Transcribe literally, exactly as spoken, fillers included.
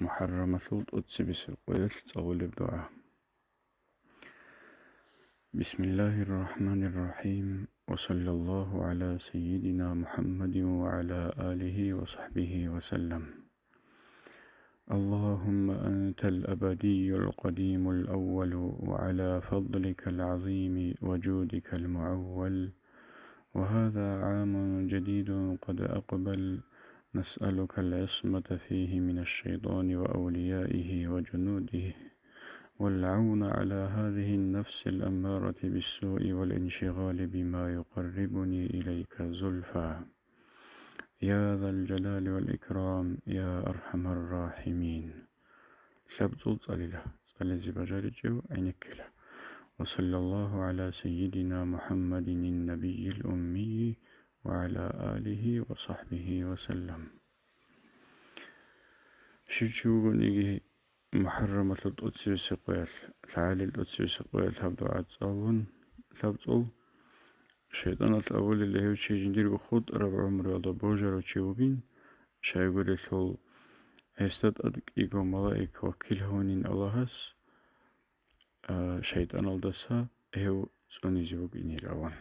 МухӀаррамалъул тӀоцебесеб къоялъ цӀалулеб дугӀа. بسم الله الرحمن الرحيم. وصلى الله على سيدنا محمد وعلى آله وصحبه وسلم. اللهم أنت الأبدي القديم الأول، وعلى فضلك العظيم وجودك المعول، وهذا عام جديد قد أقبل، نسألك العصمة فيه من الشيطان وأوليائه وجنوده، والعون على هذه النفس الأمارة بالسوء والانشغال بما يقربني إليك زلفى. يا ذا الجلال والإكرام، يا أرحم الراحمين. ЛъабцӀул цӀалила, цӀализе бажаричӀев гӀенеккила. وصلى الله على سيدنا محمد النبي الأمي وعلى آله وصحبه وسلم. Щив чи вугониги, МухӀаррамалъул тӀоцебесеб къоялъ, лъагӀалил тӀоцебесеб къоялъ гьаб дугӀа цӀалун, лъабцӀул, шайтӀаналъ абулел гьев чи жиндирго хутӀараб гӀумруялда божарав чи вугин, щайгурелъул гьесда тӀад кӀиго малаик вакил гьавунин Аллагьас, а, шайтӀаналдаса гьев цӀунизе вугинилан.